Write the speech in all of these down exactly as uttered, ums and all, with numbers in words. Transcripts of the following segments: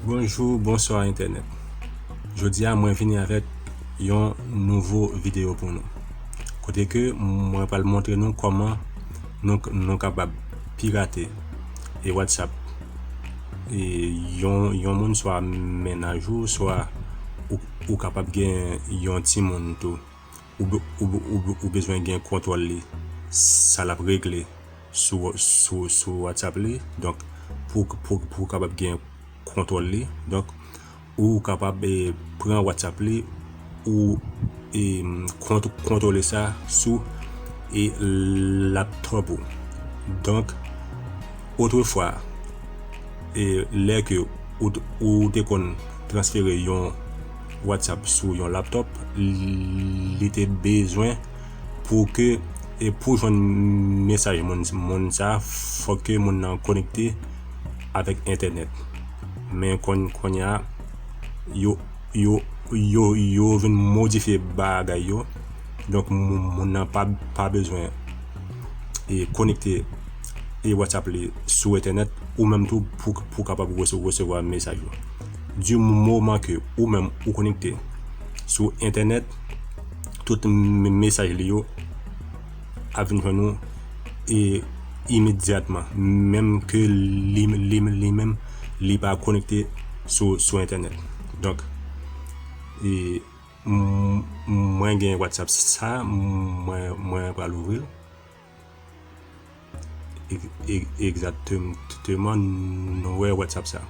Bonjou, bonswa entènèt. Jodi a mwen vini avèk yon nouvo videyo pou nou. Kote ke mwen pral montre nou kòman nou, nou kapab pirate e WhatsApp. E yon, yon moun swa mennaj ou, swa ou, ou kapab gen yon timoun tou. Ou, be- ou, be- ou, be- ou bezwen gen kontwòl li. Sa l ap regle sou, sou, sou WhatsApp li. Donk, pou, pou, pou w kapab gen kontwòl li. Donk, ou kapab e, pran WhatsApp li, ou e, kont, kontwole sa sou e, laptop ou. Donk, otrefwa, e, lè ke ou, t- ou te konn transfere yon WhatsApp sou yon laptop, li te bezwen pou ke e pou jwenn mesaj moun, moun sa, fòk ke moun nan konekte avèk entènèt. Men konn, kounye a, yo, yo, yo, yo vin modifye bagay yo. Donk, moun, moun nan pa, pa bezwen e konekte e WhatsApp li sou entènèt, ou menm tou pou, pou kapab rese- resevwa mesaj yo. Di moman ke ou menm ou konekte sou entènèt, tout m- mesaj li yo ap vin jwenn ou e imedyatman, menm ke li, li, li menm li pa konekte sou, sou entènèt. Donk, e, m- mwen gen WhatsApp sa, mwen, mwen pral ouvri l. E- e- Egzakteman, nou wè WhatsApp sa.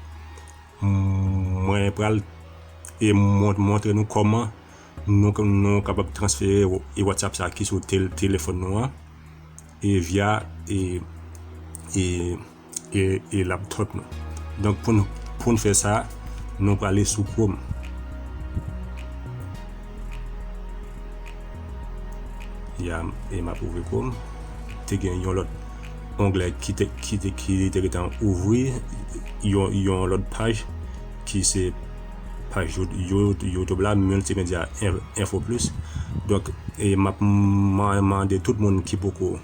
Mwen pral e mont- montre nou kòman nou, nou kapab transfere e WhatsApp sa ki sou tel- telefòn nou an e via e, e, e, e laptop nou. Donk, pou n, pou n fè sa, nou prale sou Chrome. Ya, e m ap ouvri Chrome. Te gen yon lòt onglè ki te, ki te, ki te gentan ouvri, yon, yon lòt paj ki se paj You- You- YouTube la, Multimedia Inf- Info Plus. Donk, e m ap man- mande tout moun ki poko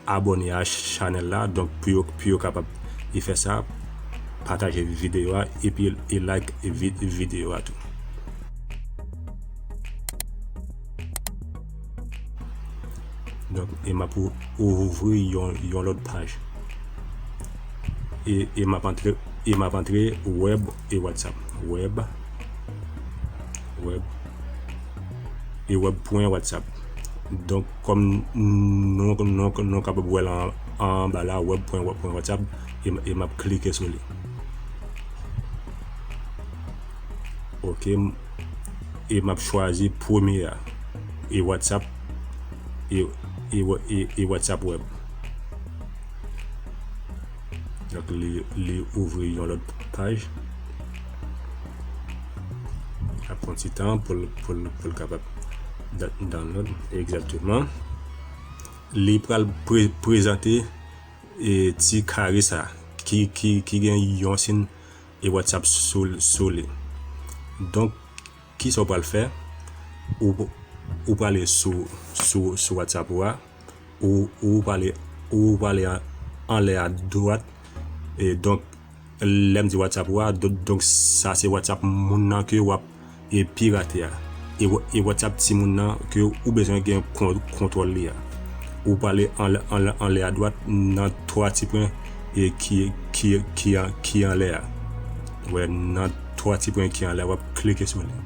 abòne a chanèl la, donk pou yo, pou yo kapab e fè sa, pataje videyo a, epi e like vi- videyo a tou. Donk, e m ap ou- ouvri yon, yon lòt paj. E, e m ap antre, e m ap antre web e WhatsApp. Web, web, e web pwen WhatsApp. Donk, kòm nou, nou, nou kapab wè la an- anba la, web pwen web pwen WhatsApp, e, m- e m ap klike sou li. Ok, m- e m ap chwazi premye a, e WhatsApp, e, e, e, e WhatsApp web. Donk, li, li ouvri yon lòt paj. Ap pran ti tan pou l, pou l, pou l kapab da- download. Egzakteman. Li pral pre- prezante e ti kare sa ki, ki, ki gen yon siy e WhatsApp sou, sou li. Donk, kisa w pral fè? Ou, ou prale sou, sou, sou WhatsApp ou a, ou, ou prale, ou prale an- anlè a dwat. E donk, lè m di WhatsApp ou a, do- donk sa se WhatsApp moun nan ke w ap e pirate a. E, wa- e WhatsApp timoun nan ke ou bezwen gen kon- kontwòl li a. Ou prale anlè, anlè, anlè a dwat nan twa ti pwen e ki, ki, ki, an- ki anlè a. Wè, nan twa ti pwen ki anlè a, w ap klike sou li.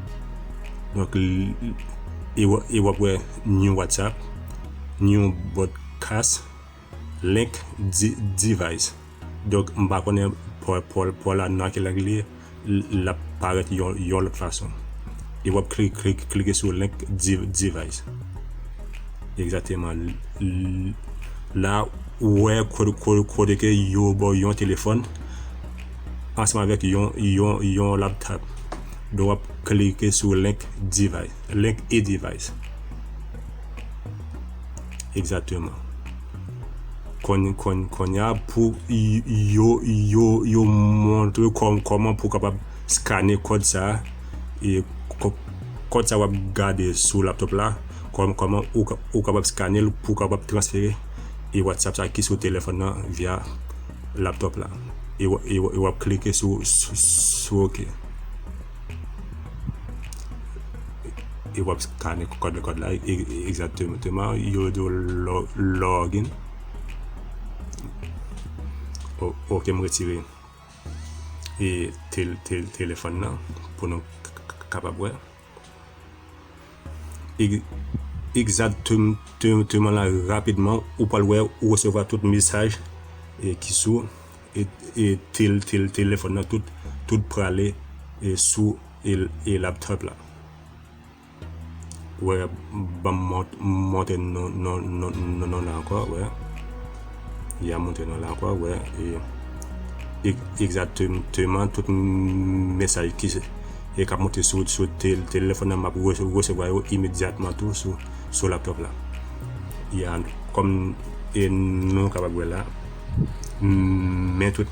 Donk, l- e w- e w ap wè New WhatsApp, New Broadcast, Link di- Device. Donk, m pa konnen pò, pò, pò la nan ki lang li ye, l- l ap parèt yon, yon lòt fason. E w ap kli- kli- klike sou link di- device. Egzakteman. L- l- La, ou wè kote, kote, kote ke yo ba w yon telefòn ansanm avèk yon, yon, yon laptop. Donk, w ap klike sou link device, link e device. Egzakteman. Konn, konn, kounye a, pou y- yo, yo, yo montre kòm, kòman pou w kapab skane kòd sa a. E kò- kòd sa a w ap gade sou laptop la, kòm, kòman ou, ka- ou kapab skane l pou w kapab transfere e WhatsApp sa a ki sou telefòn nan via laptop la. e w ap klike sou, sou, sou OK. E w ap skane kòd, kòd la, egzakteman, yo di w login. OK, m retire e telefòn nan pou nou kapab wè. Egzakteman la, rapidman, ou pral wè, ou resevwa tout mesaj e ki sou e, e tel, tel telefòn nan, tout, tout prale e sou e, e laptop la. Wè, ban m mont-, montre nou, nou, nou, nou, nou la ankò, wè. Y a montre nou la ankò, wè. E, e, egzakteman, tout mesaj ki e k ap monte sou, sou tel, telefòn nan, m ap resevwa yo imedyatman tou sou, sou laptop la. Ya, kòm e nou kapab wè la, men tout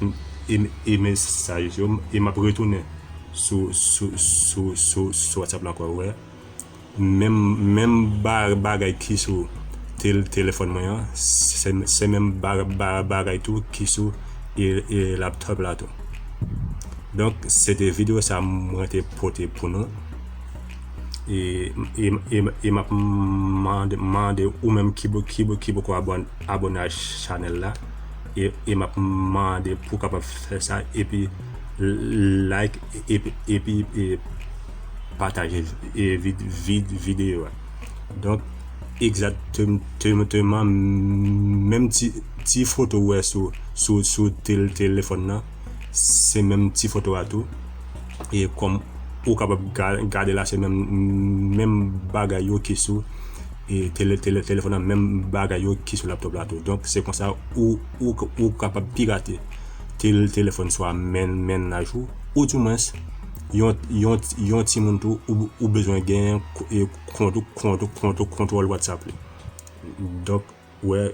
e, e mesaj yo, e m ap retounen sou, sou, sou, sou, sou WhatsApp la ankò, wè. Menm, menm bagay ki sou tel, telefòn mwen an, se, se menm bagay tou ki sou e, e laptop la tou. Donk, se te videyo sa mwen te pote pou nou. E, e, e, e m ap mande, mande ou menm ki, ki, ki poko abòne a chanèl la. E, e m ap mande pou w kapab fè sa, epi like, epi, epi e, pataje e, videyo a. Donk, egzakteman, menm ti, ti foto ou wè sou, sou, sou tel, telefòn nan, se menm ti foto a tou. E kòm ou kapab gade la, se menm, menm bagay yo ki sou e tele, tele, telefòn nan, menm bagay yo ki sou laptop la tou. Donk, se konsa ou, ou, ou kapab pirate tel, telefòn swa men, mennaj ou, ou di mwens yon, yon, yon timoun tou, ou, ou bezwen gen e kont, kont, kont, kontwòl WhatsApp li. Donk, wè,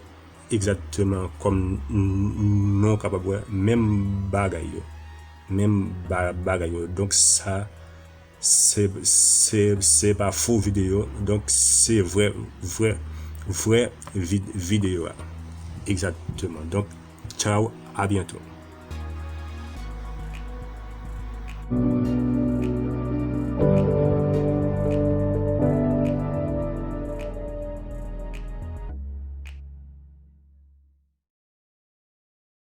egzakteman kòm nou kapab wè, menm bagay yo. Menm bagay yo. Donk, sa se, se, se pa fo videyo. Donk, se vrè, vrè, vrè videyo a. Egzakteman. Donk, tchaw, a byento.